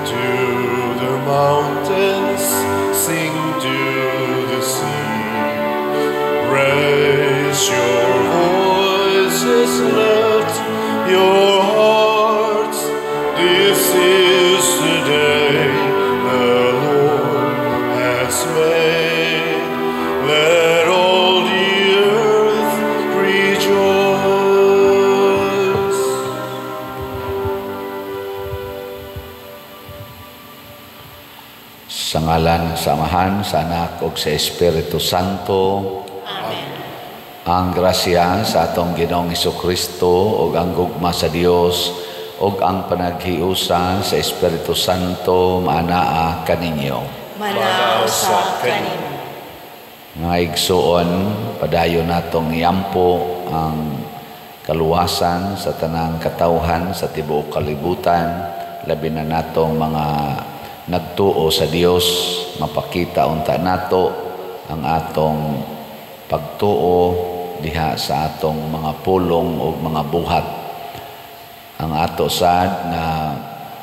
to the mountains, sing to the sea. Raise your voices, lift your hearts. This is the day the Lord has made. Let all the earth rejoice. Sa ngalan sa Amahan, sa Anak ug sa Espiritu Santo. Amen. Ang grasya sa atong Ginoong Hesukristo ug ang gugma sa Dios ug ang panaghiusa sa Espiritu Santo maanaa kaninyo. Manaa usab kanimo. Mga igsuon, padayon natong iampo ang kaluwasan sa tanang katawhan sa tibuok kalibutan, labi na natong mga nagtuo sa Dios, mapakita unta nato ang atong pagtuo diha sa atong mga pulong ug mga buhat. Ang ato sad nga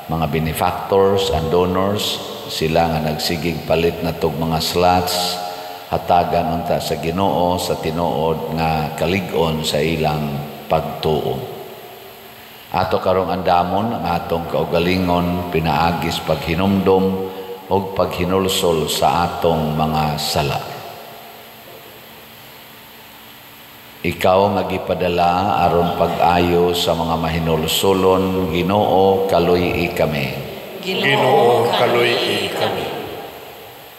mga benefactors and donors, sila nga nagsigig palit natog mga slots, hatagan unta sa Ginoo sa tinuod nga kalig-on sa ilang pagtuo. Ato karong andamon ang atong kaugalingon pinaagis paghinumdom ug paghinulsol sa atong mga sala. Ikaw nga gipadala aron pag-ayo sa mga mahinulsolon, Ginoo, kaluy-i kami. Ginoo, kaluy-i kami.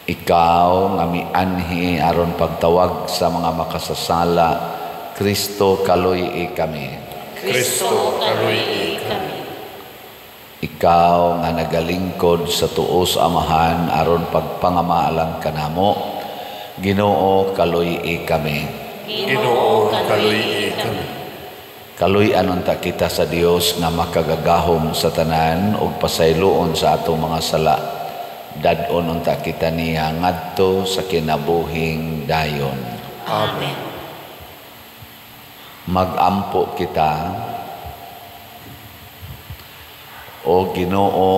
Ikaw nga mianhi aron pagtawag sa mga makasasala, Kristo, kaluy-i kami. Kristo, kaluy-i kami. Ikaw nga nagalingkod sa tuo sa Amahan aron pagpangamaalang kanamo, Ginoo, kaluy-i kami. Ginoo, kaluy-i kami. Kaluy-an unta kita sa Dios nga makagagahom sa tanan ug pasayloon sa atong mga sala. Dad-on unta kita niya ngadto sa kinabuhing dayon. Amen. Magampo kita. O Ginoo,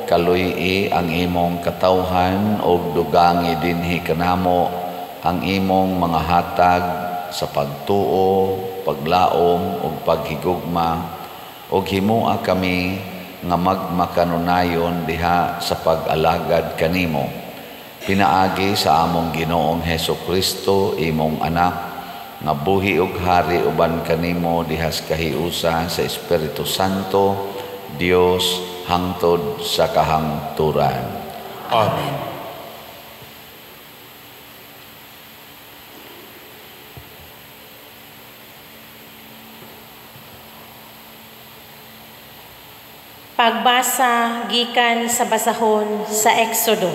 kaluy-i ang imong katawhan ug dugangi dinhi kanamo ang imong mga hatag sa pagtuo, paglaom ug paghigugma, ug himoa kami nga magmakanunayon diha sa pag-alagad kanimo. Pinaagi sa among Ginoong Hesukristo, imong anak, nga buhi ug hari uban kanimo diha sa kahiusa sa Espiritu Santo, Dios, hangtod sa kahangturan. Amen. Pagbasa gikan sa basahon sa Exodo.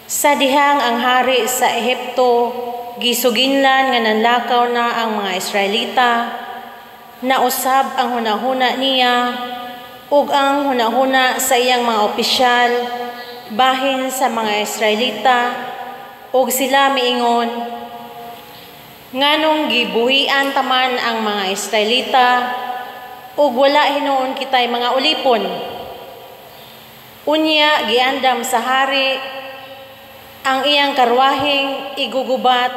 Sa dihang ang hari sa Ehipto gisuginlan nga nanlakaw na ang mga Israelita, nausab ang hunahuna niya ug ang hunahuna sa iyang mga opisyal bahin sa mga Israelita, ug sila miingon, nganong gibuhian taman ang mga Israelita ug wala hinuon kitay mga ulipon. Unya giandam sa hari ang iyang karwaheng igugubat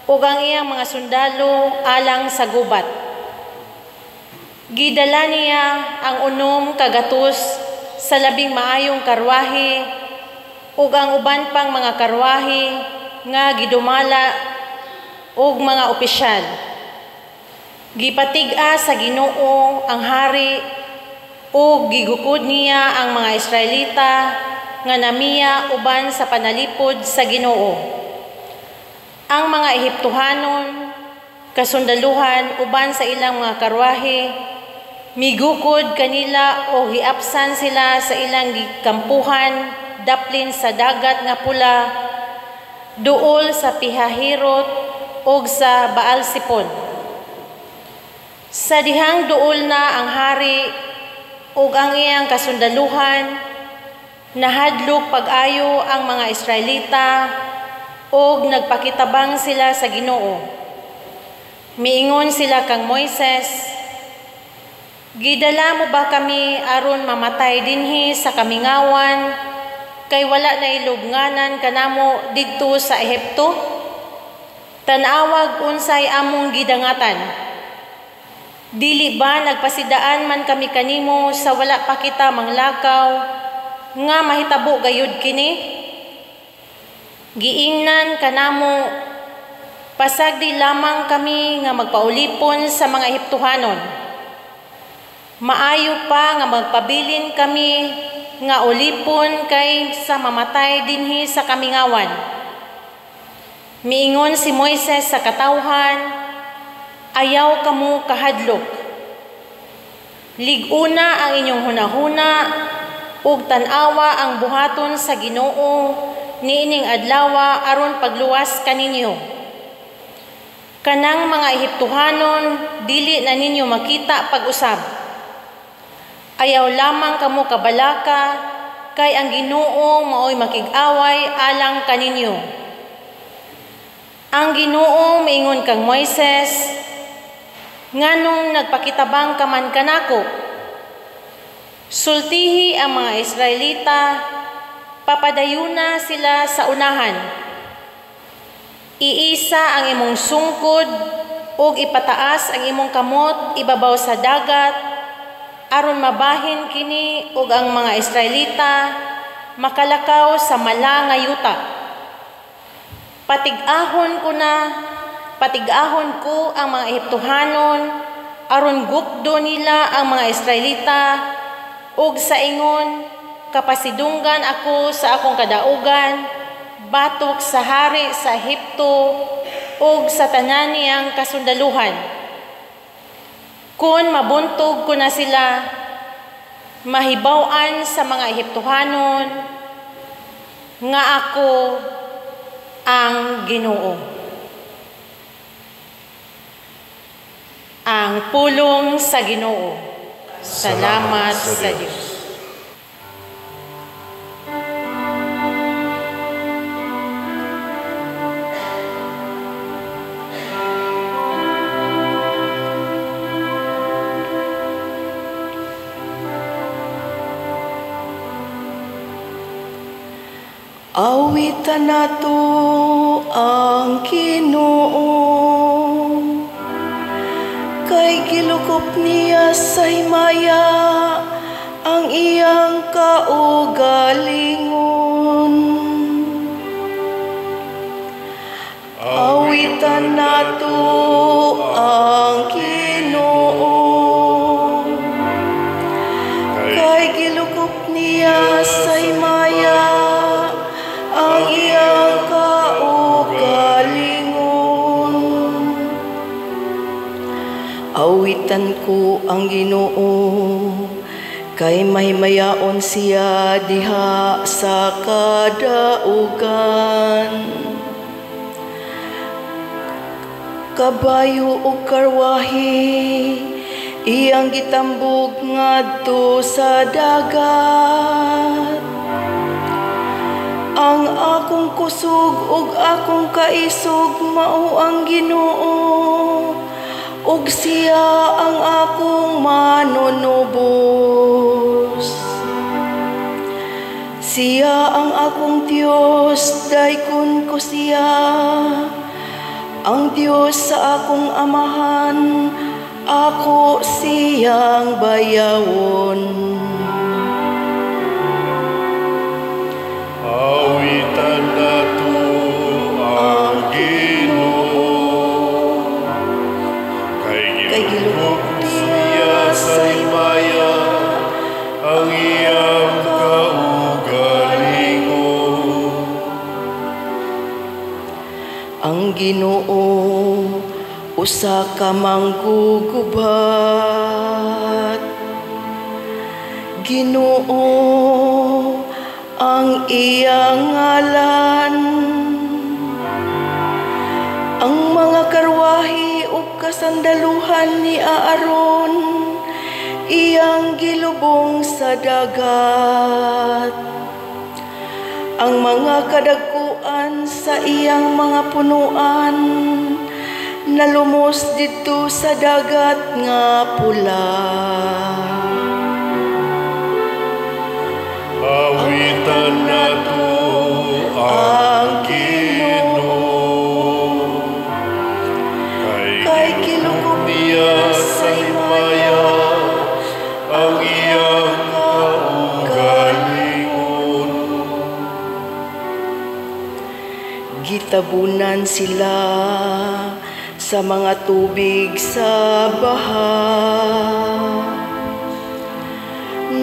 ug ang iyang mga sundalo alang sa gubat. Gidala niya ang 6 kagatos sa labing maayong karwahe ug ang uban pang mga karwahe nga gidumala og mga opisyal. Gipatig-a sa Ginoo ang hari ug gigukod niya ang mga Israelita nga namiya uban sa panalipod sa Ginoo. Ang mga Ehiptohanon kasundaluhan uban sa ilang mga karwahe, migukod kanila o hiapsan sila sa ilang gikampuhan daplin sa dagat nga pula, duol sa Pihahirot ug sa Baalsipon. Sa dihang duol na ang hari ug ang iyang kasundaluhan, nahadlok pag-ayo ang mga Israelita ug nagpakitabang sila sa Ginoo. Miingon sila kang Moises, Gidala mo ba kami aron mamatay dinhi sa kamingawan, kay wala na ilubnganan kanamo didto sa Ehipto? Tan-awag unsay among gidangatan. Dili ba nagpasidaan man kami kanimo sa wala pa kita manglakaw nga mahitabo gayud kini? Giingnan kanamo, pasagdi lamang kami nga magpaulipon sa mga Ehiptohanon. Maayo pa nga magpabilin kami nga ulipon kay sa mamatay dinhi sa kamingawan. Miingon si Moises sa katawhan, ayaw kamo kahadlok. Lig-una ang inyong hunahuna ug tan-awa ang buhaton sa Ginoo niining adlawa aron pagluwas kaninyo. Kanang mga Ehiptohanon dili na ninyo makita pag-usab. Ayaw lamang kamo kabalaka, kay ang Ginoo maoy makig-away alang kaninyo. Ang Ginoo miingon kang Moises, nganong nagpakitabang ka man kanako? Sultihi ang mga Israelita, papadayuna sila sa unahan. Iisa ang imong sungkod ug ipataas ang imong kamot ibabaw sa dagat, aron mabahin kini ug ang mga Israelita makalakaw sa mala nga yuta. Patig-ahon ko ang mga Ehiptohanon aron gukdo nila ang mga Israelita, ug sa ingon kapasidunggan ako sa akong kadaugan batok sa hari sa Ehipto ug sa tanan niyang kasundaluhan. Kung mabuntog ko na sila, mahibaw-an sa mga Ehiptohanon nga ako ang Ginoo. Ang pulong sa Ginoo. Salamat sa Dios. Awitan nato ang Ginoo, kay gilukop niya sa himaya ang iyang kaugalingon. Awitan nato ang Ginoo, kay gilukop niya sa himaya ang iyang kaugalingon. Awitan ko ang Ginoo, kay mahimayaon siya diha sa kadaugan. Kabayo ug karwahe iyang gitambog ngadto sa dagat. Ang akong kusog ug akong kaisog mao ang Ginoo, ug siya ang akong manunubos. Siya ang akong Dios, daykon ko siya, ang Dios sa akong amahan, ako siyang bayawon. Awitan nato ang Ginoo, kay gilukop niya sa himaya ang iyang kaugalingon. Ang Ginoo usa ka manggugubat. Ginoo ang iyang ngalan. Ang mga karwahe ug kasandaluhan ni Aaron iyang gilubong sa dagat. Ang mga kadagkuan sa iyang mga punuan Nalumos didto sa dagat nga pula. Awitan nato ang Ginoo, Kay gilukop niya sa himaya ang iyang kaugalingon. Gitabunan sila sa mga tubig sa baha.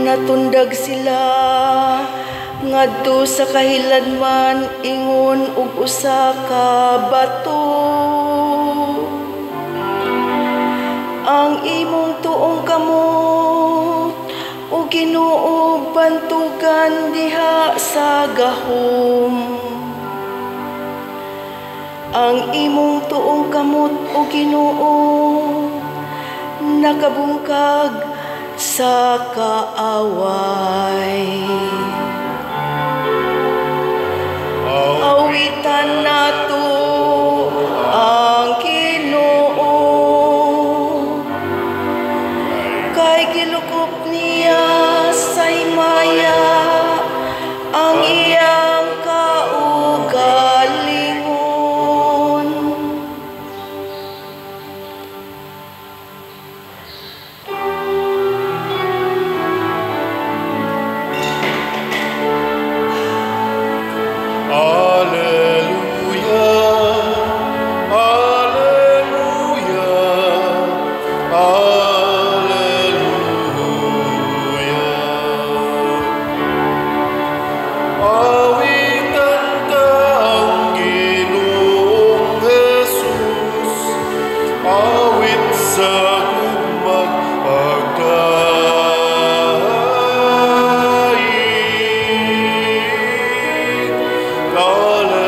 Natundag sila ngadto sa kahiladman ingon og usa ka bato. Ang imong tuong kamot o Ginoo bantugan diha sa gahom. Ang imong tuong kamot o Ginoo nakabungkag sa kaaway. Awitan nato ang Ginoo, kay gilukop niya sa himaya ang iyang kaugalingon. Alleluia, Alleluia, Alleluia. Awitan ta ang Ginoong Jesus, awit sa gugmag pagdaig. Alleluia,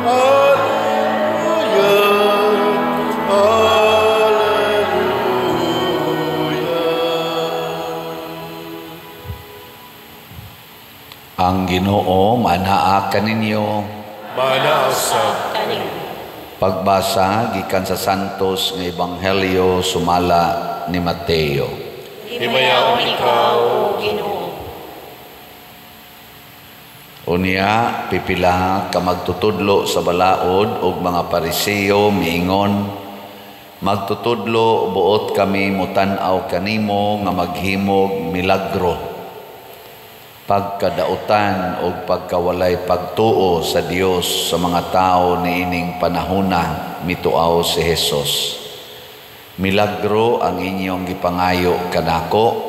Alleluia, Alleluia. Ang Ginoo manaa kaninyo. Manaa usab Pagbasa gikan sa Santos nga Ebanghelyo sumala ni Mateo. Himayaon ikaw, O Ginoo. Unya pipila ka magtutudlo sa balaod og mga Pariseo miingon, magtutudlo, buot kami mutan-aw kanimo nga maghimog milagro. Pagkadautan og pagkawalay pagtuo sa Dios sa mga tawo niining panahona, mituaw si Jesus. Milagro ang inyong gipangayo kanako,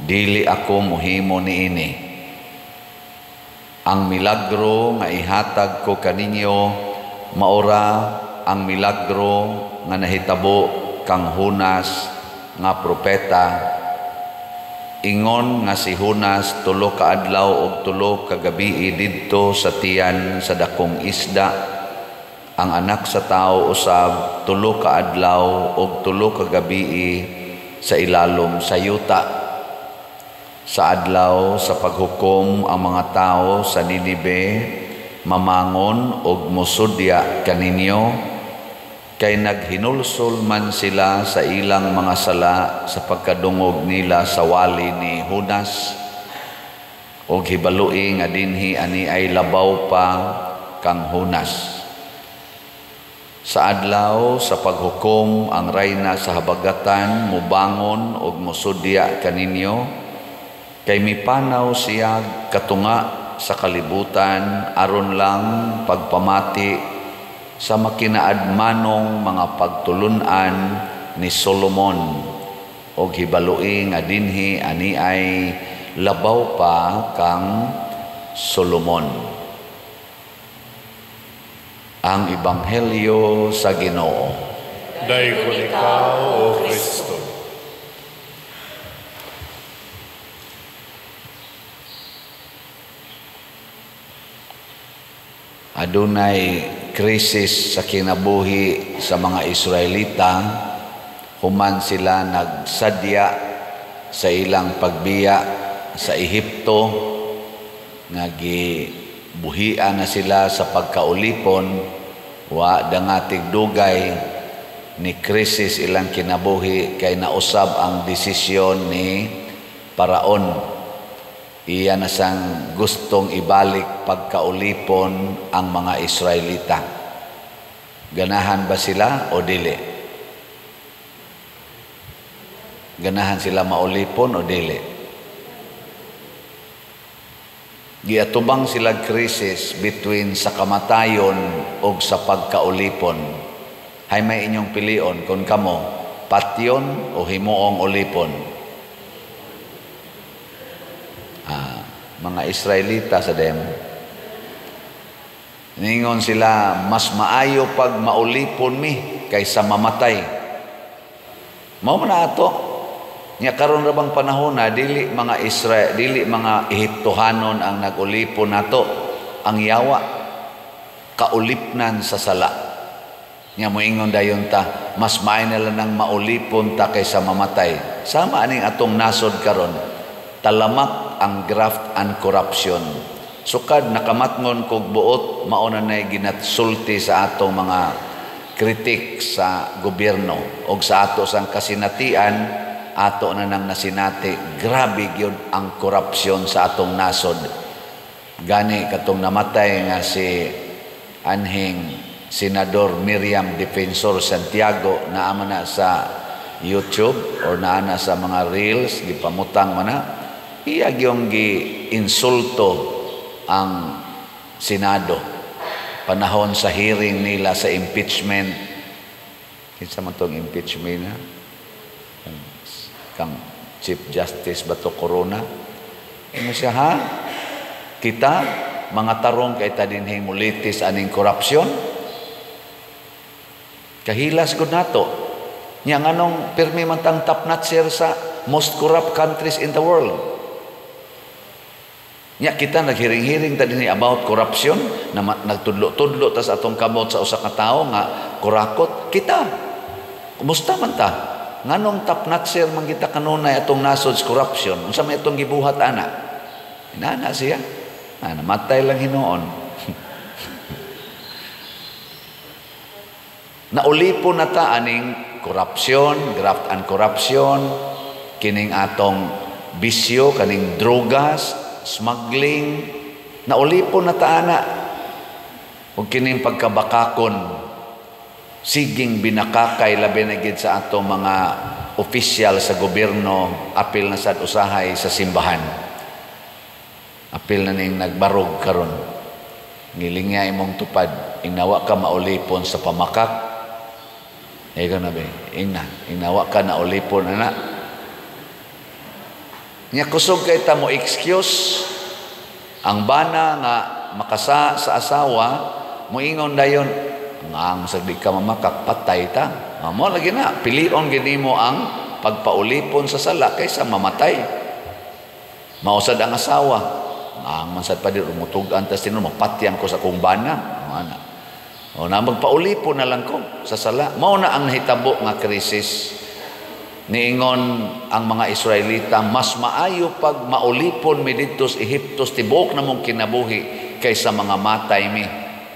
dili ako mohimo niini. Ang milagro nga ihatag ko kaninyo maora ang milagro nga nahitabo kang Jonas nga propeta. Ingon nga si Jonas 3 ka adlaw og 3 ka gabii didto sa tiyan sa dakong isda. Ang anak sa tawo usab 3 ka adlaw og 3 ka gabii sa ilalom sa yuta. Sa adlaw sa paghukom ang mga tawo sa Ninibe mamangon og mosudya kaninyo, kay naghinulsol man sila sa ilang mga sala sa pagkadungog nila sa wali ni Jonas. Og hibaloi nga dinhi ani ay labaw pa kang Jonas. Sa adlaw sa paghukom ang rayna sa habagatan mubangon og mosudya kaninyo, kay mipanaw siya katunga sa kalibutan aron lang pagpamati sa makinaadmanong mga pagtulun-an ni Solomon. Og hibaloi nga dinhi ani ay labaw pa kang Solomon. Ang Ebanghelyo sa Ginoo. Dayon ikaw, O Kristo. Adunay krisis sa kinabuhi sa mga Israelita, human sila nagsadya sa ilang pagbiya sa Ehipto, nga gibuhian na sila sa pagkaulipon, Wa dangatig dugay ni krisis ilang kinabuhi kay nausab ang desisyon ni Paraon. Iya na sang gustong ibalik pagkaulipon ang mga Israelita. Ganahan ba sila o dili? Ganahan sila maulipon o dili? Giatubang sila krisis between sa kamatayon o sa pagkaulipon. Hay may inyong pilion kung kamo patyon o himuong ulipon. Mga Israelita sa dem, ningon sila, mas maayo pag maulipon mi kaysa mamatay. Mao man ato. Nya karon ra bang panahon na dili mga Israel, dili mga Ehiptohanon ang nagulipon nato, ang yawa kaulipnan sa sala. Nya moingon dayon ta, mas maayo na lang nang maulipon ta kaysa mamatay. Sama aning atong nasod karon, talamak ang graft and corruption. Sukad nakamatngon kog buot, mao na nay ginatsulti sa atong mga kritik sa gobyerno og sa ato sang kasinatian, ato na nang nasinati, grabe gyud ang korupsyon sa atong nasod. Gani katong namatay nga si anhing Senador Miriam Defensor Santiago, naa man na sa YouTube or naa na sa mga reels, gipamutang man na, iya gyung gi-insulto ang Senado panahon sa hearing nila sa impeachment. Kinsa man tong impeachment na? Kang Chief Justice Bato Corona. Ingon siya, ha? Kita, mga tarong kay ta dinhi mulitis aning korupsyon. Kahilas gud nato. Nya nganong pirmi man tang top notcher sa most corrupt countries in the world. Nya kita naghiring-hiring ta dinhi about corruption, na nagtudlo-tudlo tas atong kamot sa usa ka tawo nga kurakot. Kita, kumusta man ta? Nganong top notcher man kita kanunay atong nasod sa corruption? Unsa may atong gibuhat ana? Inana siya. Ah, namatay lang hinuon. Naulipon na ta aning corruption, graft and corruption, kining atong bisyo, kaning drogas, smuggling. Naulipon na ta ana. Ug kining pagkabakakon, siging binakakay labi na gid sa atong mga opisyal sa gobyerno, apil na sad usahay sa simbahan. Apil na ning nagbarog karon. Ngilingya imong tupad, ingnawa ka maulipon sa pamakak. Ikaw na be, ingna, ingnawa ka naulipon ana. Nya kusog kay ta mo excuse ang bana nga makasa sa asawa, moingon dayon, ang sagdi ka mamakak, patay ta. Mo lagi na, pilion gid nimo ang pagpaulipon sa sala kaysa mamatay. Mausad ang asawa, ang mansad pa di rumutug-an tas tinuod mapatyan ko sa akong bana. Ana. O na magpaulipon na lang ko sa sala. Mao na ang nahitabo nga krisis. Niingon ang mga Israelita, mas maayo pag maulipon mi didto sa Ehipto tibuok namong kinabuhi kaysa mga matay mi.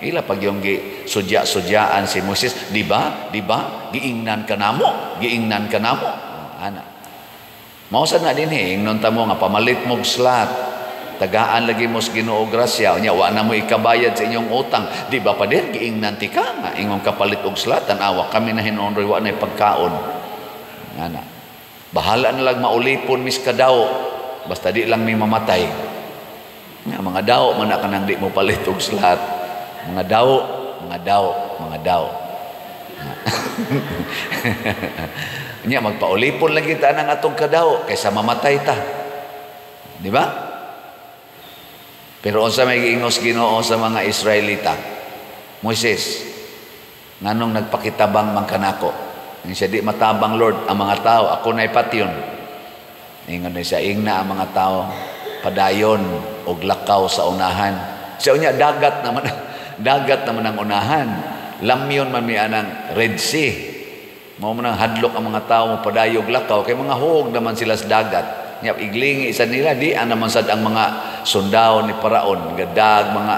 Ila pag yung sudya-sudyaan si Moses, di ba? Di ba? Giingnan ka namo, giingnan ka namo. Ana. Mao sad na dinhi, ingnon ta mo nga pamalit mog slat. Tagaan lagi mo sa Ginoo grasya, unya wa na mo ikabayad sa inyong utang. Di ba pa din giingnan ti ka nga ingong kapalit og slat, tan-awa kami na hinuon roy wa na pagkaon. Ana. Bahala na lang maulipon mis kadaw, basta di lang mi mamatay. Nga mga daw man na kanang di mo palit og slat. Mga daw, mga daw, mga daw. Nya magpaulipon lagi ta nang atong kadaw kaysa mamatay ta. Di ba? Pero unsa may giingos Ginoo sa mga Israelita? Moises, nganong nagpakitabang man kanako? Siya di matabang Lord ang mga tao, ako na'y patyon. Ingon siya, ingna ang mga tao padayon og lakaw sa unahan. Siya unya dagat naman, dagat naman ang unahan. Lamyon man mi anang Red Sea. Mao man ang hadlok ang mga tao mo padayog lakaw kay mga huog naman sila sa dagat. Nya iglingi isa nila di naman sad ang mga sundao ni Paraon, gadag mga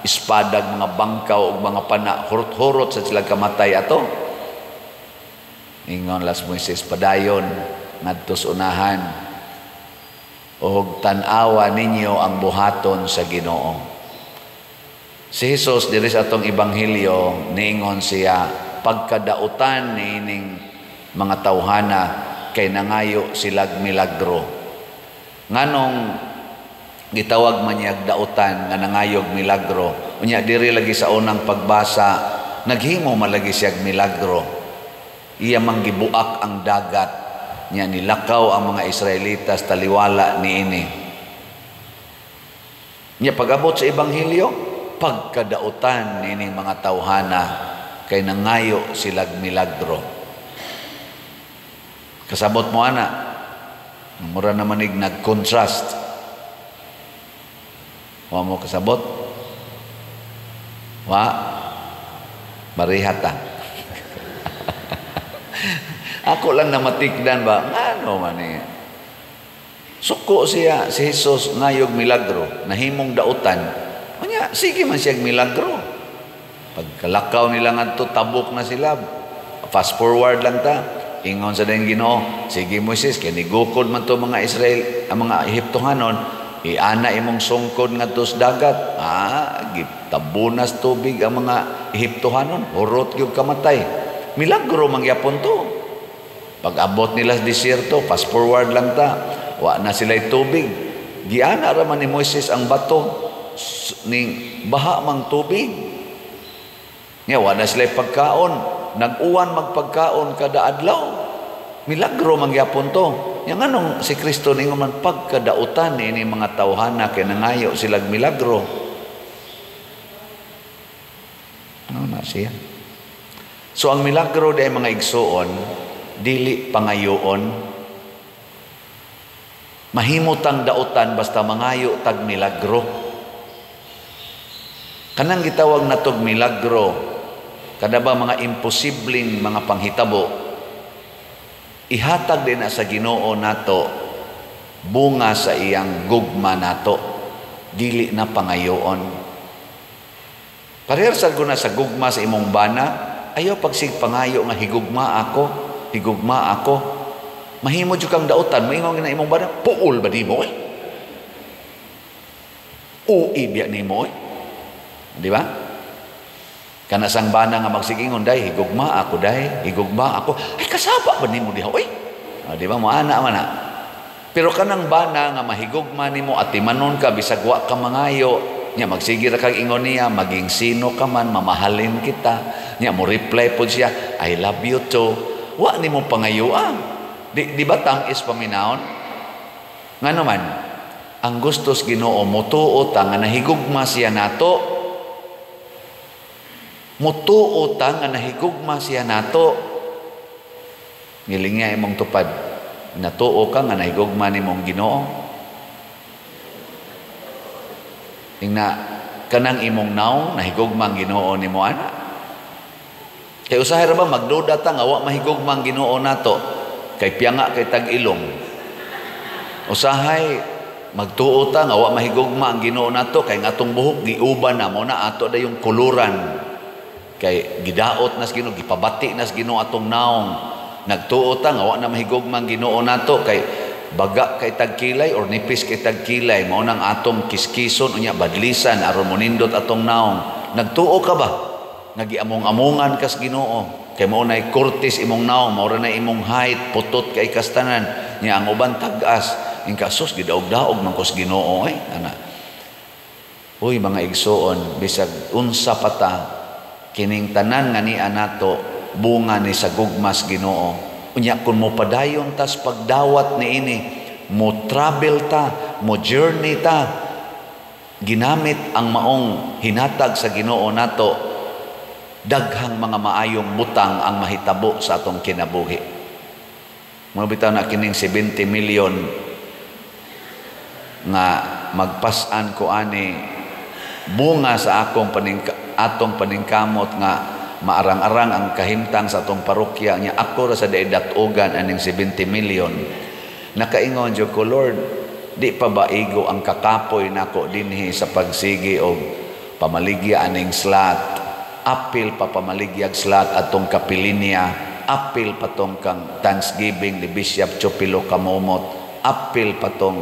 espadag, mga bangkaw ug mga pana, hurot-hurot sa sila kamatay ato. Ingon las Moises, padayon ngadto sa unahan og tan-awa ninyo ang buhaton sa Ginoo. Si Jesus diri sa atong ebanghelyo niingon siya pagkadautan niining mga tawhana kay nangayo silag milagro. Nganong gitawag man niyag dautan nga nangayog milagro? Unya diri lagi sa unang pagbasa naghimo man lagi siyag milagro. Iya mang gibuak ang dagat niya, nilakaw ang mga Israelitas taliwala niini. Niya pag-abot sa ebanghelyo, pagkadautan niining mga tawhana kay nangayo silag milagro. Kasabot mo ana, mura naman ig nag-contrast. Wa mo kasabot? Wa? Marihata. Ako lang namatikdan ba? Ano man eh. Suko siya, si Jesus ngayog milagro, nahimong dautan. Unya, sige man siya milagro. Pagkalakaw nila ngadto, tabok na sila. Fast forward lang ta. Ingon sa dayong Ginoo, sige Moises, kay nigukod man to mga Israel, ang mga Ehiptohanon, iana imong sungkod ngadto sa dagat. Gitabunas tubig ang mga Ehiptohanon, hurot gyud kamatay. Milagro mangyapon to. Pag-abot nila sa desierto, fast forward lang ta, wa na sila'y tubig. Giana ra man ni Moises ang bato ning baha mang tubig. Nya wa na sila'y pagkaon, nag-uwan magpagkaon kada adlaw. Milagro mangyapon to. Nya nganong si Kristo ningon man pagkadautan niini mga tawhana kay nangayo silag milagro. Ano na siya? So ang milagro di ay mga igsuon, dili pangayoon. Mahimutang dautan basta mangayo tag milagro. Kanang gitawag natog milagro, kada ba mga imposibleng mga panghitabo, ihatag din na sa Ginoo nato bunga sa iyang gugma nato, dili na pangayoon. Parehas sad na sa gugma sa imong bana, ayaw pagsig pangayo nga higugma ako, higugma ako. Mahimo jud kang dautan, moingon na imong bana, puol ba nimo eh? Ui biya nimo eh? Di ba? Kana sang bana nga magsigingon, day, higugma ako, day, higugma ako. Ay, kasaba ba nimo diha, oy? O, di ba? Moana man na. Pero kanang bana nga mahigugma nimo, atimanon ka, bisag wa ka mangayo, nya magsige ra kag ingon niya, maging sino ka man, mamahalin kita. Nya mo reply pod siya, I love you too. Wa nimo pangayoa. Di ba tang-is paminahon? Ngano man, ang gustos Ginoo motuo ta nga nahigugma siya nato. Mutuo ta nga nahigugma siya nato. Ngiling niya imong tupad. Natuo ka nga nahigugma nimong Ginoo. Ingna kanang imong naong nahigugma ang Ginoo nimo ana. Kay usahay ra ba magduda ta nga wa mahigugma ang Ginoo nato? Kay piyanga kay tag-ilong. Usahay magtuo ta nga wa mahigugma ang Ginoo nato kay nga atong buhok giuban na mo na ato dayong kuluran. Kay gidaot nas Ginoo, gipabati nas Ginoo atong naong. Nagtuo ta nga wa na mahigugma ang Ginoo nato kay baga kay tagkilay or nipis kay tagkilay, mao nang atong kiskison unya badlisan aron monindot atong naong. Nagtuo ka ba nga giamong-amongan kas Ginoo? Kay mao nay kurtis imong naong, mao ra na imong height, putot kay kastanan nya ang uban tag-as. Ingka sus gidaog-daog man kus Ginoo eh ana. Uy mga igsuon, bisag unsa pa ta kining tanan nga niya nato bunga ni sa gugmas Ginoo. Unya kun mo padayon tas pagdawat niini, mo travel ta, mo journey ta, ginamit ang maong hinatag sa Ginoo nato, daghang mga maayong butang ang mahitabo sa atong kinabuhi. Mga bitaw na kining 70 million nga magpas-an ko ani bunga sa akong atong paningkamot nga maarang-arang ang kahimtang sa atong parokya niya, ako ra sa daedat-ogan aning 70 million. Nakaingon jud ko, Lord, di pa ba igo ang kakapoy nako dinhi sa pagsigi og Pamaligya aning slot, apil pa pamaligyag slot atong kapilinya, apil patong kang Thanksgiving ni Bishop Chopilo Kamomot, apil patong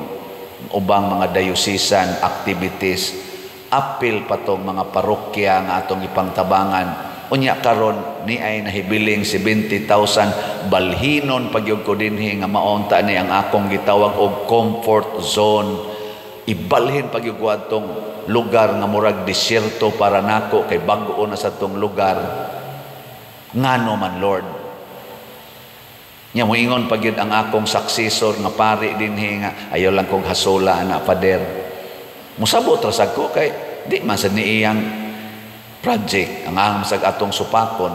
ubang mga diocesan activities, apil patong mga parokya nga atong ipangtabangan. Unya karon ni ay nahibiling 70,000, balhinon pagyud ko dinhi nga maunta ni ang akong gitawag og comfort zone. Ibalhin pagyud ko atong lugar nga murag disyerto para nako kay bag-o na sa tong lugar. Ngano man, Lord? Nya moingon pagyud ang akong successor nga pari dinhi nga ayaw lang kong hasula ana, Father. Musabot ra sad ko kay di man sad ni iyang project ang aham sa atong supakon.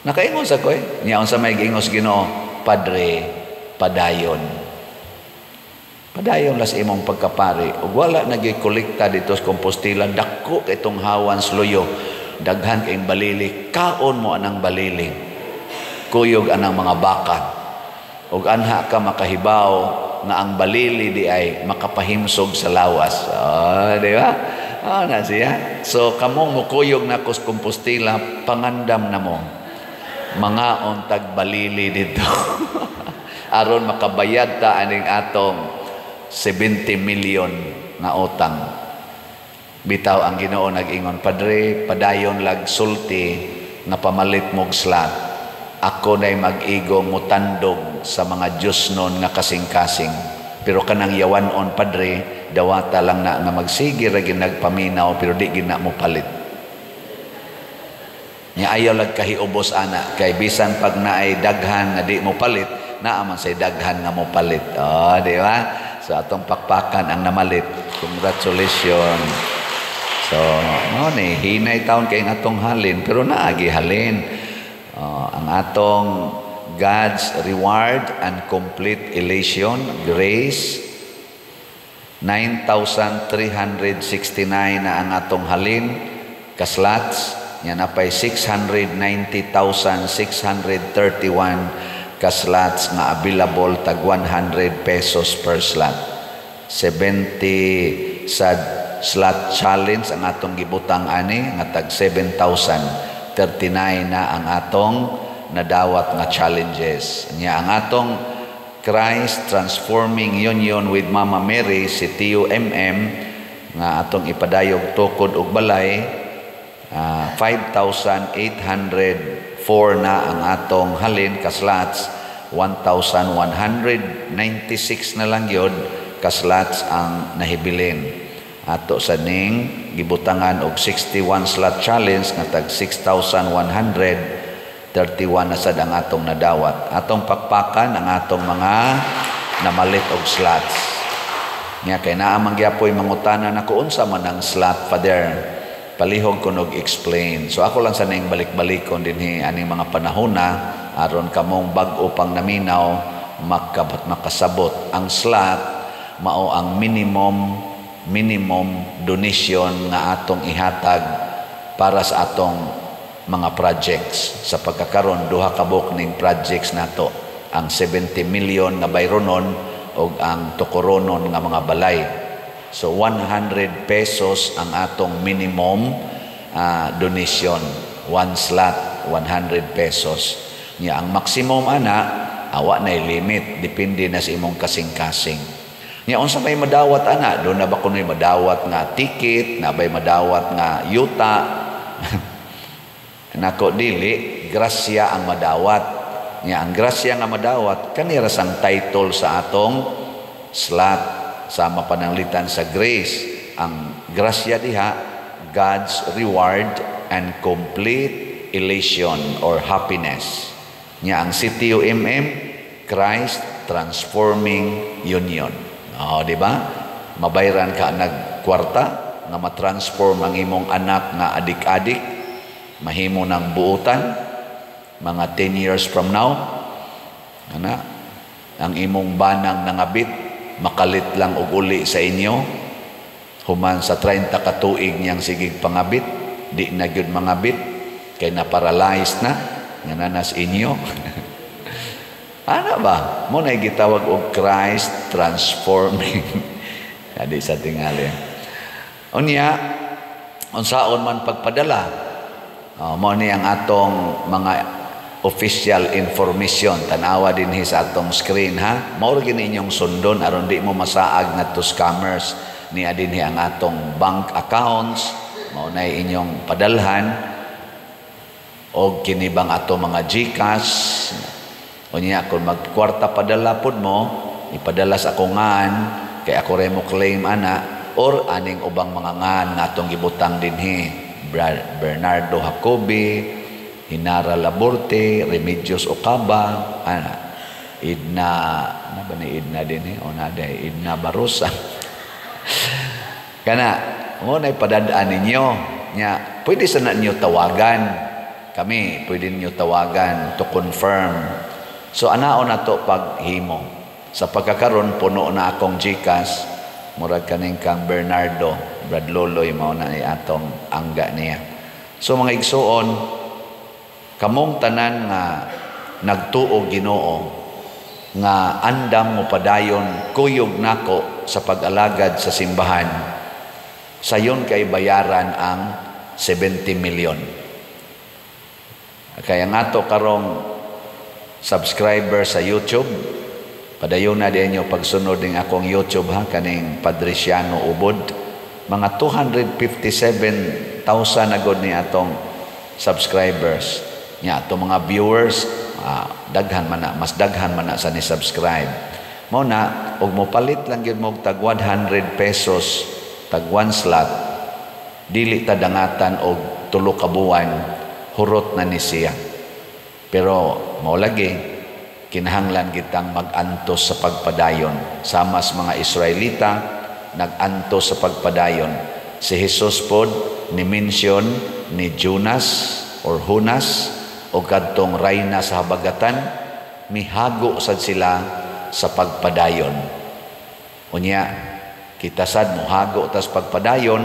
Nakaingon sa ko eh. Nya unsa may giingos Ginoo, "Padre, padayon. Padayon las imong pagkapari." Ug wala na kolekta dito sa Compostela, dako kay itong hawan sluyo. Daghan kay balili, kaon mo anang balili. Kuyog anang mga baka. Ug anha ka makahibaw nga ang balili di ay makapahimsog sa lawas. Oh, di ba? Oh, na siya. So kamong mukuyog na sa Compostela, pangandam na mo. Mga untag balili dito. Aron makabayad ta aning atong 70 million nga utang. Bitaw ang Ginoo nag-ingon, "Padre, padayon lag sulti nga pamalit mog slot. Ako na'y mag-igong mutandog sa mga Diyos nun nga kasing-kasing. Pero kanang yawanon, Padre, dawata lang na nga magsige ra nagpaminaw pero di gina mo palit." Nya ayaw lag kahiubos ana kay bisan pag naay daghan nga di mo palit, naa man say daghan nga mo palit. Oh, di ba? So atong pakpakan ang namalit. Congratulations. So, mao ni hinay taon kay atong halin pero naagi halin. Ang atong God's reward and complete elation, grace, 9,369 na ang atong halin kaslots, nya napay 690,631 kaslots nga available tag 100 pesos per slot. 70 sa slot challenge ang atong gibutang ani nga tag 7,039 na ang atong nadawat nga challenges. Nya ang atong Christ Transforming Union with Mama Mary, si TUMM, nga atong ipadayog tukod og balay, 5,804 na ang atong halin kaslots, 1,196 na lang yun kaslots ang nahibilin. Ato sa ning gibutangan og 61 slot challenge nga tag 6,131 na sad ang atong nadawat. Atong pakpakan ang atong mga namalit og slots. Nya kay naa man gyapoy mangutana nako, unsa man ang slot, Father? Palihog ko nog explain. So ako lang sa ning balik-balikon dinhi aning mga panahona aron kamong bag-o pang naminaw makasabot. Ang slot mao ang minimum donation nga atong ihatag para sa atong mga projects. Sa pagkakaron, duha ka buok ning projects nato, ang 70 million nga bayronon og ang tukoronon nga mga balay. So 100 pesos ang atong minimum donation, one slot 100 pesos. Nya ang maximum ana awa nay limit, depende na sa imong kasing-kasing. Nya unsa may madawat ana? Do na ba kunoy madawat nga ticket, na bay madawat nga yuta? Nako dili, grasya ang madawat. Nya ang grasya nga madawat kanira sang title sa atong slot sa mapananglitan sa grace. Ang grasya diha, God's reward and complete elation or happiness. Nya ang CTUMM, Christ Transforming Union. Oh, di ba? Mabayran ka nagkwarta nga matransform ang imong anak nga adik-adik, mahimo ng buutan mga 10 years from now. Ana, ang imong banang nangabit makalit lang og uli sa inyo human sa 30 ka tuig niyang sigig pangabit, di na gyud mangabit kay na paralyzed na nga nanas inyo. Ana ba? Mo na gitawag og Christ Transforming. Adi sa tingali. Unya, Unsaon man pagpadala, mao ni ang atong mga official information. Tanawa dinhi sa atong screen ha. Mao ra gini inyong sundon aron di mo masaag ngadto scammers. Niya dinhi ang atong bank accounts, mao na inyong padalhan og kini bang ato mga GCash. Unya kung magkwarta padala pod mo, ipadala sa akong ngan kay ako re mo claim ana, or aning ubang mga ngan nga atong gibutang dinhi, Bernardo Jacobi, Hinara Laborte, Remedios Ocaba, ana, Idna, na ba ni Idna dinhi? O na day, Idna Barosa. Kana, mo na ipadadaan ninyo. Nya, pwede sa na ninyo tawagan. Kami, pwede ninyo tawagan to confirm. So, anaon na to paghimo. Sa pagkakaron, puno na akong GCash. Murag kaning kang Bernardo, Brad Loloy, mao na ni atong angga niya. So, mga igsuon, kamong tanan nga nagtuo Ginoo nga andam mo padayon kuyog nako sa pag-alagad sa simbahan, sayon kay bayaran ang 70 million. Kaya nga to karong subscriber sa YouTube, padayon na din nyo pagsunod ning akong YouTube ha, kaning Padriciano Ubod, mga 257,000 na gud ni atong subscribers. Nya ato mga viewers, daghan man na, mas daghan man na sa ni subscribe. Mao na og mopalit lang gyud mo tag 100 pesos tag one slot, dili ta dangatan og tulo ka buwan, hurot na ni siya. Pero mao lagi kinahanglan kitang mag-antos sa pagpadayon. Sama sa mga Israelita nag-antos sa pagpadayon. Si Jesus pod ni mention ni Jonas or Jonas o kadtong rayna sa habagatan, mihago sad sila sa pagpadayon. Unya kita sad mohago tas pagpadayon,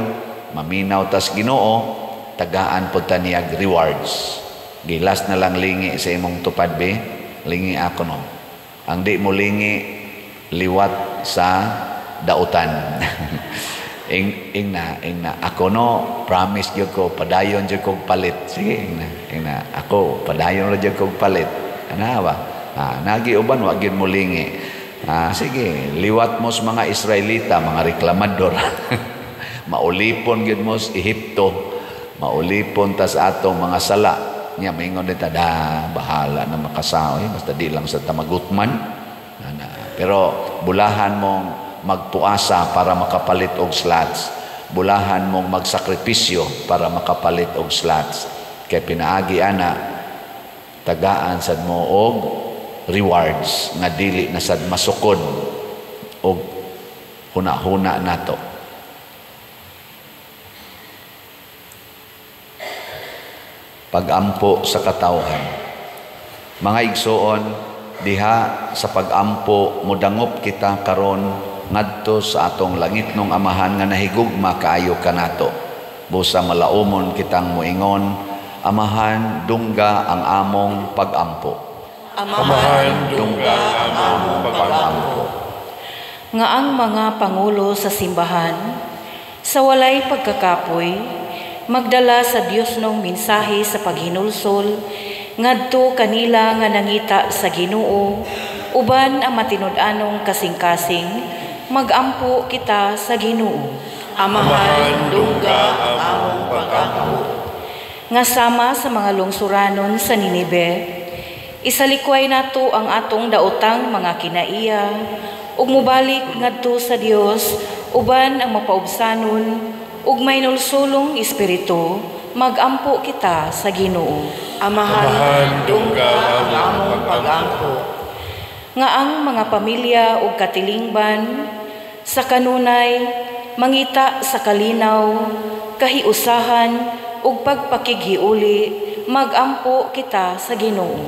maminaw tas Ginoo, tagaan pod ta niyag rewards. Gilas na lang lingi sa imong tupad be, lingi ako no. Ang di mo lingi liwat sa dautan. Ing na ako no, promise gyud ko padayon gyud kog palit. Sige, ing na ako padayon ra gyud kog palit. Ana ba? Nagi uban wa gyud mo lingi. Sige, liwat mo sa mga Israelita, mga reklamador. Maulipon gyud mo sa Ehipto, maulipon tas atong mga sala. Nya maingon ta da bahala na makasaoy, basta di lang sa tamagutman. Ana, pero bulahan mong magpuasa para makapalit og slots. Bulahan mong magsakripisyo para makapalit og slots. Kay pinaagi ana tagaan sad mo og rewards nga dili na sad masukod og huna-huna nato. Pag-ampo sa katawhan. Mga igsoon, diha sa pag-ampo modangop kita karon ngadto sa atong langitnong Amahan nga nahigugma kaayo kanato. Busa malaumon kitang moingon, Amahan, dungga ang among pag-ampo. Amahan, dungga ang among pag-ampo. Nga ang mga pangulo sa simbahan, sa walay pagkakapoy, magdala sa Dios nong mensahe sa paghinulsol ngadto kanila nga nangita sa Ginoo, uban ang matinud-anong kasing-kasing, magampo kita sa Ginoo. Amahan, dungga ang among pag-ampo. Nga sama sa mga lungsuranon sa Ninibe, isalikway nato ang atong daotang mga kinaiya ug mobalik ngadto sa Dios uban ang mapaubsanon ug may nulsulong espiritu, magampo kita sa Ginoo. Amahan, dungga ang among pag-ampo. Nga ang mga pamilya ug katilingban sa kanunay mangita sa kalinaw, kahiusahan ug pagpakighiuli, magampo kita sa Ginoo.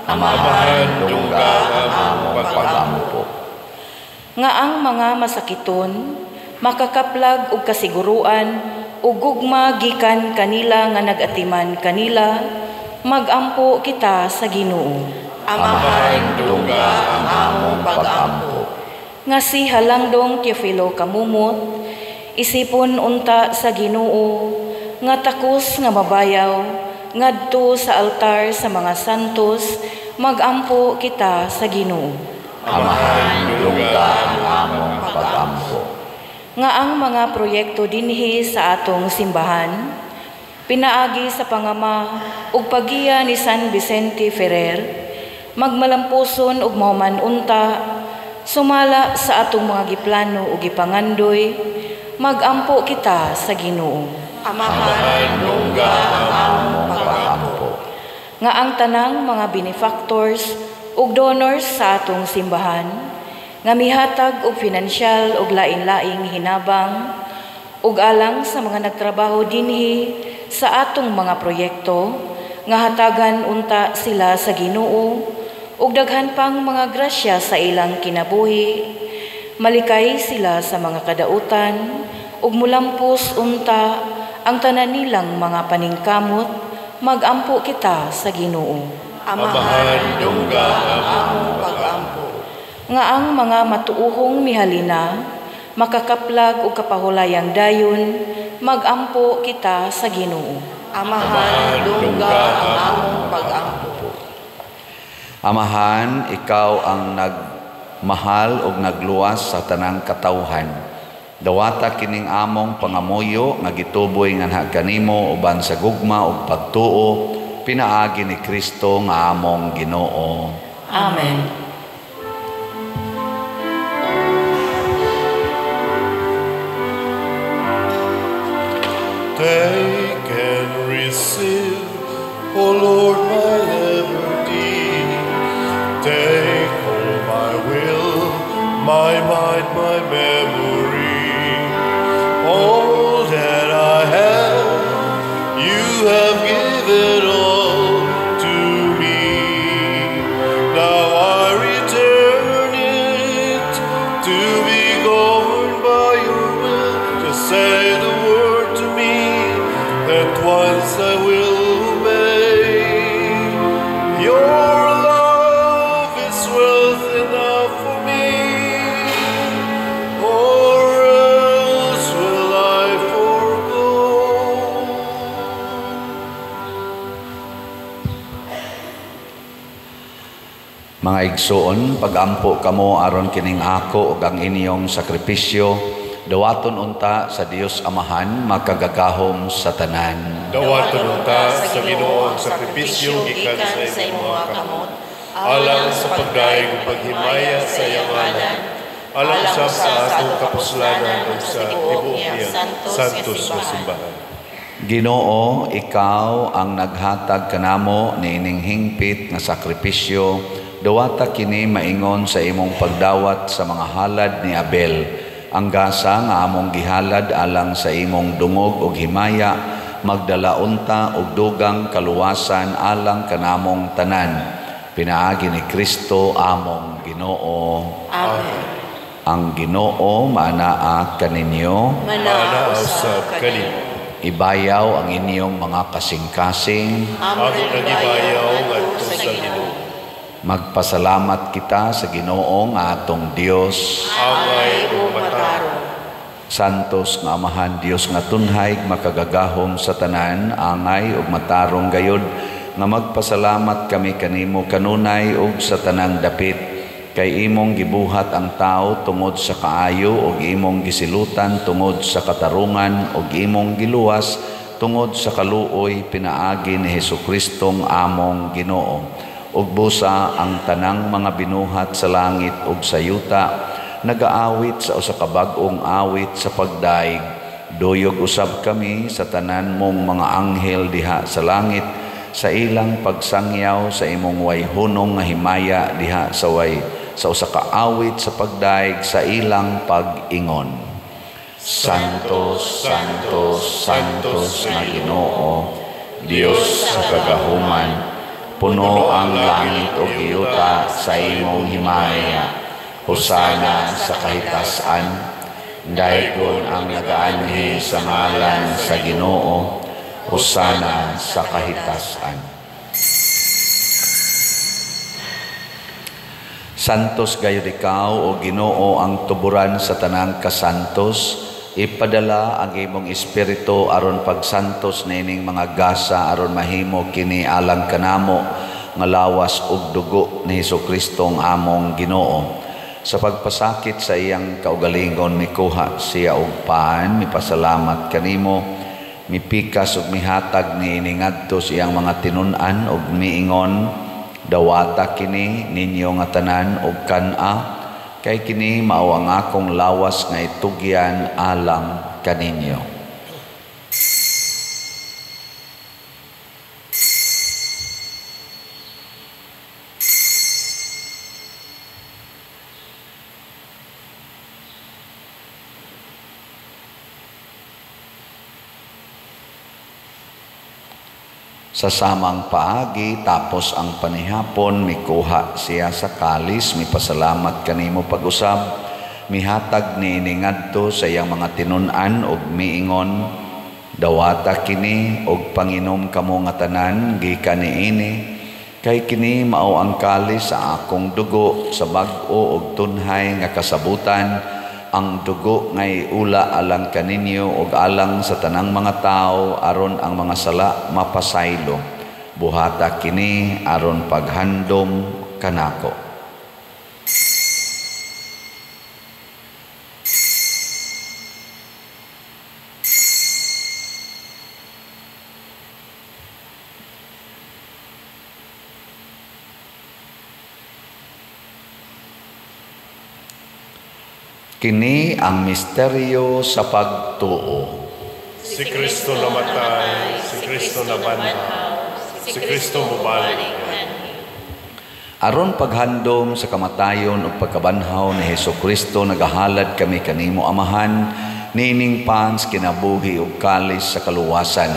Amahan, dungga ang among pag-ampo. Nga ang mga masakiton makakaplag og kasiguruan ug gugma gikan kanila nga nag-atiman kanila, magampo kita sa Ginoo. Amahan, dungga ang among pag-ampo. Nga si Halangdong Teofilo Kamumot, isipon unta sa Ginoo, nga takos nga mabayaw ngadto sa altar sa mga santos, magampo kita sa Ginoo. Amahan, dungga ang among pagampo. Nga ang mga proyekto dinhi sa atong simbahan, pinaagi sa pangama ug paggiya ni San Vicente Ferrer, magmalampuson ug mahuman unta, sumala sa atong mga giplano ug gipangandoy, magampo kita sa Ginoo. Amahan, dungga ang among pagampo. Nga ang tanang mga benefactors ug donors sa atong simbahan, nga mihatag og pinansyal ug lain-laing hinabang, ug alang sa mga nagtrabaho dinhi sa atong mga proyekto, nga hatagan unta sila sa Ginoo ug daghan pang mga grasya sa ilang kinabuhi, malikay sila sa mga kadautan ug mulampos unta ang tanan nilang mga paningkamot, magampo kita sa Ginoo. Amahan, dungga ang among pagampo. Nga ang mga matuuhong mihalina, makakaplag ug kapahulayang dayon, magampo kita sa Ginoo. Amahan, dungga ang among pagampo. Amahan, ikaw ang nagmahal ug nagluwas sa tanang katawhan. Dawata kining among pangamuyo nga gituboy nganha kanimo uban sa gugma ug pagtuo pinaagi ni Kristo nga among Ginoo. Amen. Take and receive, O Lord, my liberty. Take all my will, my mind, my memory. All that I have, you have given all to me. Now I return it to be governed by your will. Just say the word to me, that once I will obey. Your love is wealth enough for me, or else will I forgo. Mga igsoon, pagampo kamo aron kining ako ug ang inyong sakripisyo, dawaton unta sa Dios Amahan makagagahom sa tanan. Dawaton unta sa Ginoo ang sakripisyo gikan sa imong mga kamot, alang sa pagdayeg ug paghimaya sa iyang ngalan, alang usab sa atong kapuslanan ug sa tibuok niyang santos nga simbahan. Ginoo, ikaw ang naghatag kanamo niining hingpit nga sakripisyo, dawata kini maingon sa imong pagdawat sa mga halad ni Abel. Ang gasa nga among gihalad alang sa imong dungog ug himaya, magdala unta og dugang kaluwasan alang kanamong tanan. Pinaagi ni Kristo among Ginoo. Amen. Ang Ginoo maanaa kaninyo. Manaa usab kanimo. Ibayaw ang inyong mga kasing-kasing. Amo nagibayaw ngadto sa Ginoo. Magpasalamat kita sa Ginoo nga atong Dios. Angay ug matarong. Santos nga Amahan, Dios nga tunhay, makagagahom sa tanan, angay ug matarong gayod nga magpasalamat kami kanimo kanunay ug sa tanang dapit, kay imong gibuhat ang tao tungod sa kaayo ug imong gisilutan tungod sa katarungan ug imong giluwas tungod sa kaluoy pinaagi ni Hesukristong among Ginoo. Ug busa ang tanang mga binuhat sa langit ug sa yuta nagaawit sa usa ka bag-ong awit sa pagdaig. Duyog usab kami sa tanan mong mga anghel diha sa langit sa ilang pagsangyaw sa imong wayhunong nga himaya diha sa way sa usa ka awit sa pagdaig sa ilang pag-ingon. Santo, Santo, Santos nga Ginoo, Dios sa kagahuman, puno ang langit ug yuta sa imong himaya. Hosana sa kahitasan. Daygon ang nagaanhi sa ngalan sa Ginoo. Hosana sa kahitasan. Santos gayud ikaw o Ginoo ang tuburan sa tanang kasantos. ipadala ang imong espiritu aron pagsantos niining mga gasa aron mahimo kini alang kanamo nga lawas ug dugo ni Hesukristo ang among Ginoo. Sa pagpasakit sa iyang kaugalingon mikuha siya og pan, mipasalamat kanimo, mipikas ug mihatag niini ngadto sa iyang mga tinun-an ug miingon, dawata kini ninyo nga tanan ug kan-a, kay kini mao ang akong lawas nga itugyan alang kaninyo. Sa samang paagi, tapos ang panihapon, mikuha siya sa kalis, mipasalamat kanimo pag-usab, mihatag niini ngadto sa iyang mga tinun-an ug miingon, dawata kini og panginom kamo nga tanan gikan niini, kay kini mao ang kalis sa akong dugo sa bag-o ug tunhay nga kasabutan, ang dugo ngay ula alang kaninyo ug alang sa tanang mga tao aron ang mga sala mapasaylo. Buhata kini aron paghandom kanako. Kini ang misteryo sa pagtuo. Si Kristo namatay, si Kristo nabanhaw, si Kristo mubalik. Aron paghandom sa kamatayon ug pagkabanhaw ni Hesukristo, nagahalad kami kanimo Amahan, niining pans kinabuhi ug kalis sa kaluwasan.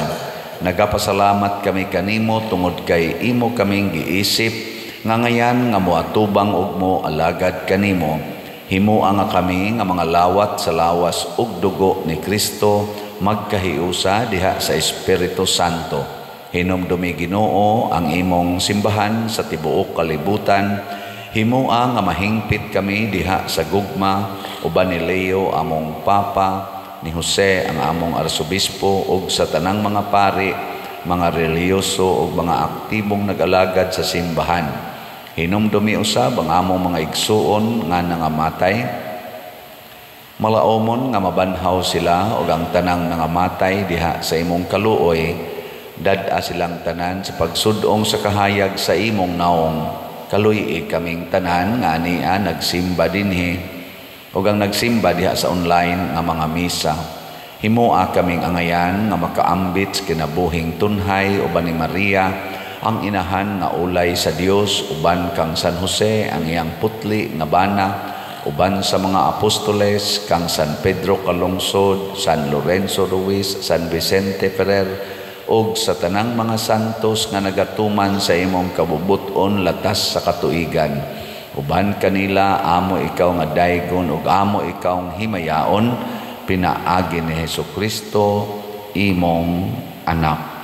Nagapasalamat kami kanimo tungod kay imo kaming giisip nga ngayan nga moatubang ug mo alagad kanimo. Himua nga kami nga mga lawat sa lawas ug dugo ni Kristo magkahiusa diha sa Espiritu Santo. Hinumdumi Ginoo ang imong simbahan sa tibuok kalibutan. Himua nga mahingpit kami diha sa gugma uban ni Leo among Papa, ni Jose ang among Arsobispo ug sa tanang mga pari, mga relihiyoso ug mga aktibong nag-alagad sa simbahan. Hinumdumi usab ang among mga igsuon nga nangamatay. Malaomon nga mabanhaw sila ug ang tanang nangamatay diha sa imong kaluoy. Dad-a silang tanan sa pagsudong sa kahayag sa imong naong. Kaluy-i kaming tanan nga ania nagsimba dinhi ug ang nagsimba diha sa online nga mga misa. Himoa kaming angayan nga makaambit sa kinabuhing tunhay uban ni Maria ang inahan nga ulay sa Dios, uban kang San Jose ang iyang putli nga bana, uban sa mga apostoles kang San Pedro Calungsod, San Lorenzo Ruiz, San Vicente Ferrer, ug sa tanang mga santos nga nagatuman sa imong kabubut-on latas sa katuigan. Uban kanila amo ikaw nga daygon ug amo ikaw himayaon, pinaagi ni Hesukristo imong anak.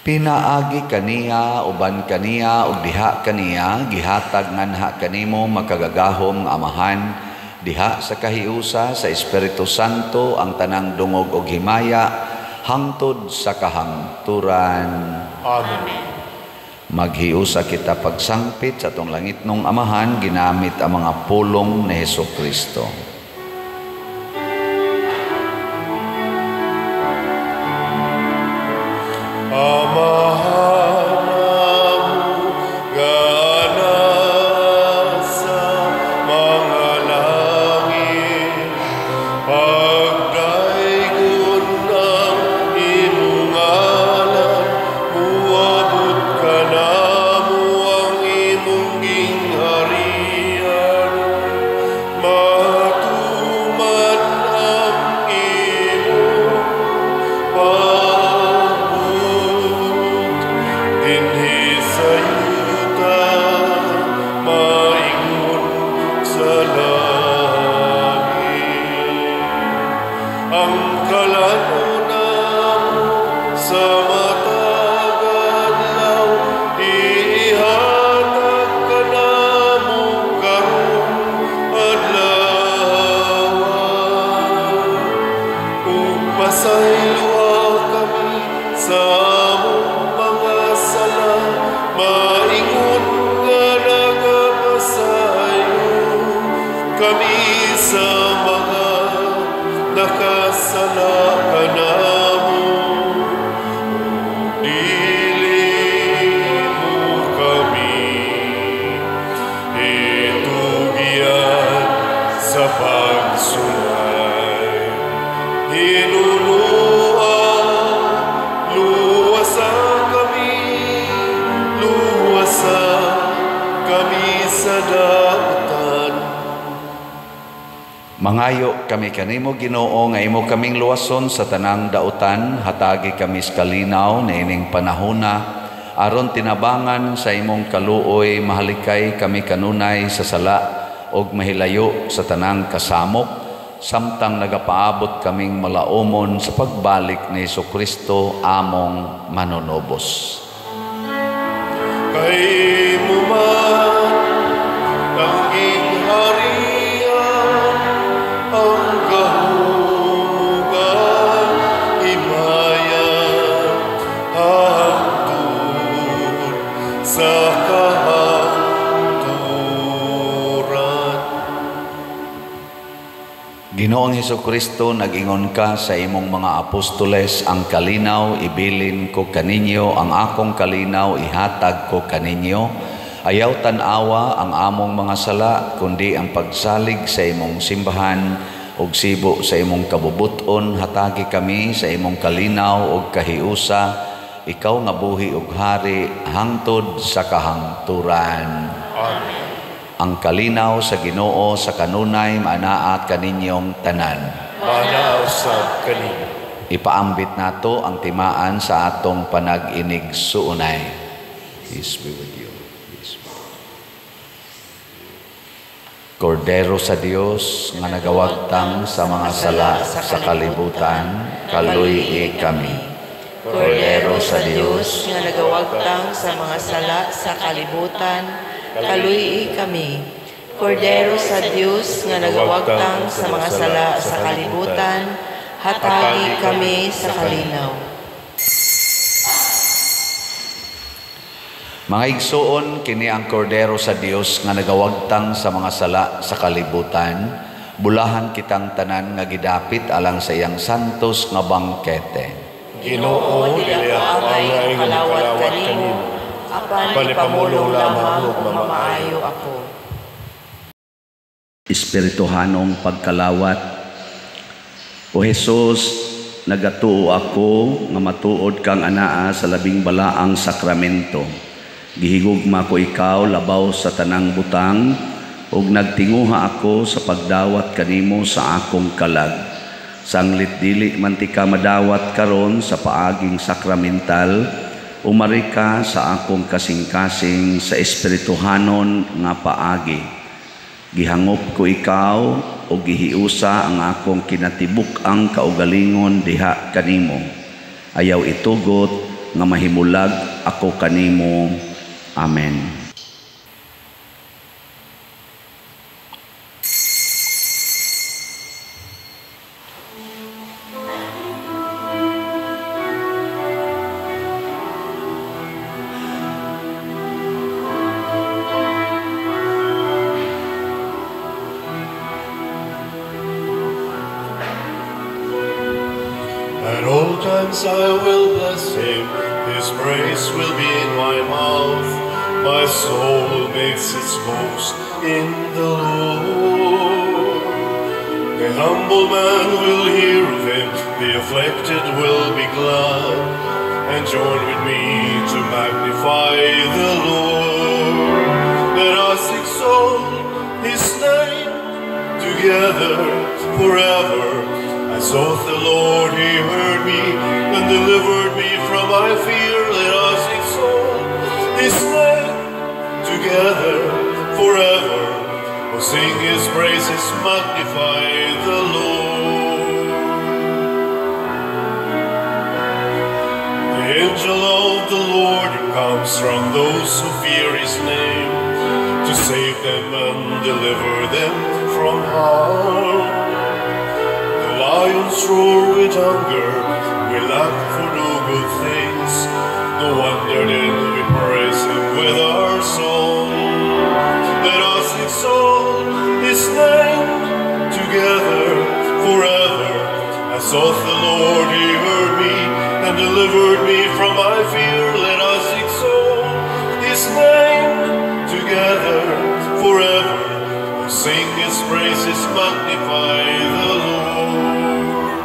Pinaagi kaniya, uban kaniya, ug diha kaniya, gihatag nganha kanimo makagagahom nga Amahan, diha sa kahiusa sa Espiritu Santo ang tanang dungog ug himaya hangtod sa kahangturan. Amen. Maghiusa kita pagsangpit sa atong langitnong Amahan ginamit ang mga pulong ni Hesukristo. Amahan amo nga nasa mga langit, pagdaygon ang imong ngalan, muabot kanamo ang imong gingharian, matuman ang imong pagbuot dinhi sa yuta, maingon sa langit. Ang kalan-on namo sa matag adlaw, ihatag kanamo karong adlaw. Kami sa mga nakasala kanamo, dili mo kami itugian sa pagsulay. Hinunua, luwasa kami, luwasa kami sa dautan. Mangayo kami kanimo, Ginoo, nga imo kaming luwason sa tanang dautan, hatagi kami sa kalinaw niining panahona aron tinabangan sa imong kaluoy mahalikay kami kanunay sa sala ug mahilayo sa tanang kasamok samtang nagapaabot kaming malaumon sa pagbalik ni Hesukristo among manunubos. Kay mo man ang gingharian, ang gahom ug ang himaya, hangtod sa kahangturan. Ginoong Hesukristo, nag-ingon ka sa imong mga apostoles, ang kalinaw ibilin ko kaninyo, ang akong kalinaw ihatag ko kaninyo. Ayaw tan-awa ang among mga sala, kundi ang pagsalig sa imong simbahan ug sibo sa imong kabubuton, hatagi kami sa imong kalinaw ug kahiusa, ikaw nga buhi ug hari hangtod sa kahangturan. Amen. Ang kalinaw sa Ginoo sa kanunay maanaa kaninyong tanan. Maanaa usab kanimo. Ipaambit nato ang timaan sa atong panag-inig suunay. Peace be with you. Peace be with you. Kordero sa Dios nga nagawagtang sa mga sala sa kalibutan, kaluy-i kami. Kordero sa Dios nga nagawagtang sa mga sala sa kalibutan, kaluy-i kami. Kordero sa Dios nga nagawagtang sa mga sala sa kalibutan, hatagi kami sa kalinaw. Mga igsoon, kini ang Kordero sa Dios nga nagawagtang sa mga sala sa kalibutan. Bulahan kitang tanan nga gidapit alang sa iyang santos nga bangkete. Ginoo, dili ako angay nga kalawat makalawat kanimo, kanimo, apan apan ipamulong ipamulong lamang lamang ug ug mamaayo ako. Espirituhanong pagkalawat. O Jesus, nagatuo ako nga matuod kang anaa sa labing balaang sakramento. Gihigugma ko ikaw labaw sa tanang butang ug nagtinguha ako sa pagdawat kanimo sa akong kalag. Sanglit dili man ti ka madawat karon sa paaging sakramental, umari ka sa akong kasing-kasing sa espirituhanon nga paagi. Gihangop ko ikaw o gihiusa ang akong kinatibuk-ang kaugalingon diha kanimo. Ayaw itugot nga mahimulag ako kanimo. Amen. At all times I will bless him, his praise will be in my mouth. My soul makes its boast in the Lord. The humble man will hear of him, the afflicted will be glad, and join with me to magnify the Lord. Let us exalt his name together forever. I sought the Lord, he heard me, and delivered me from my fear. Let us exalt his name together forever. Oh, sing his praises, magnify the Lord. The angel of the Lord comes from those who fear his name, to save them and deliver them from harm. The lions roar with hunger, we lack for no good things. No wonder then we praise him with our song. Let us exalt his name Sought the Lord, he heard me, and delivered me from my fear. Let us exalt his name together forever. Oh, sing his praises, magnify the Lord.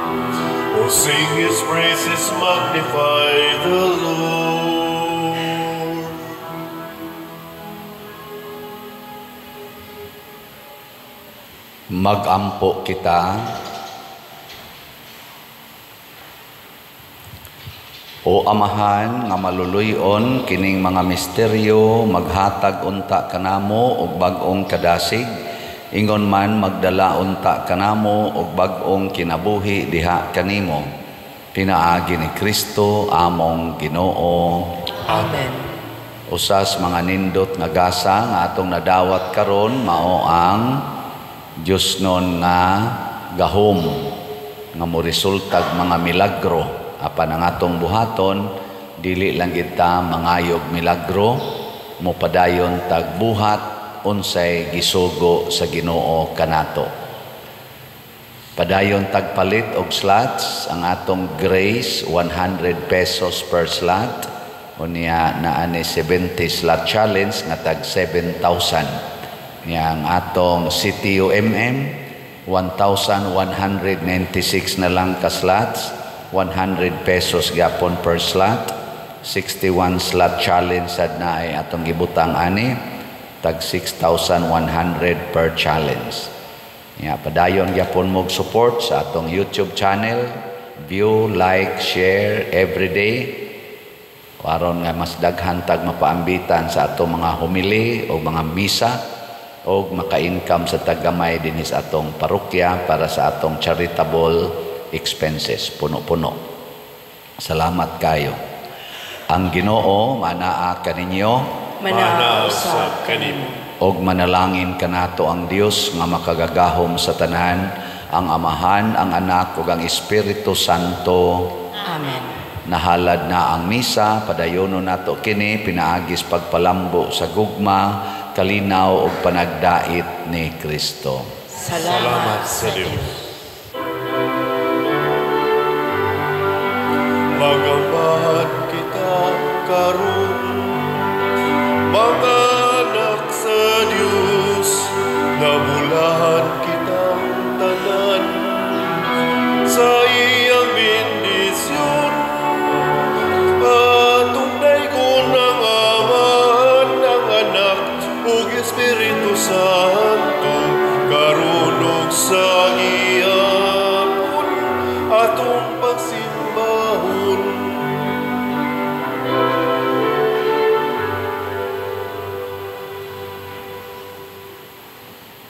Oh, sing his praises, magnify the Lord. Magampo kita. O Amahan nga maluluyon kining mga misteryo, maghatag unta kanamo og bag-ong kadasig, ingon man magdala unta kanamo og bag-ong kinabuhi diha kanimo. Pinaagi ni Kristo among Ginoo. Amen. Usas mga nindot nga gasa nga atong nadawat karon mao ang Diyos nun nga gahom nga moresultag mga milagro. Apan ang atong buhaton dili lang kita mangayog milagro, mopadayon tagbuhat unsay gisugo sa Ginoo kanato. Padayon tagpalit og slots ang atong grace 100 pesos per slot, unya naa ni 70 slot challenge nga tag 7,000. Niya ang atong CTUMM 1,196 na lang ka slots, 100 pesos gyapon per slot. 61 slot challenge sad na ay atong gibutang ani tag 6,100 per challenge. Niya padayon gyapon mo support sa atong YouTube channel, view, like, share every day. Aron nga mas daghan tag mapaambitan sa atong mga homily o mga misa o maka-income sa taggamay dinhi sa atong parokya para sa atong charitable expenses, puno-puno. Salamat kayo. Ang Ginoo manaa kaninyo, manaa usab kanimo. Og manalangin kanato ang Dios nga makagagahom sa tanan, ang Amahan, ang Anak ug ang Espiritu Santo. Amen. Nahalad na ang misa, padayonon nato kini pinaagis pagpalambo sa gugma, kalinaw ug panagdait ni Kristo. Salamat sa Dios. Magambahan kita karon.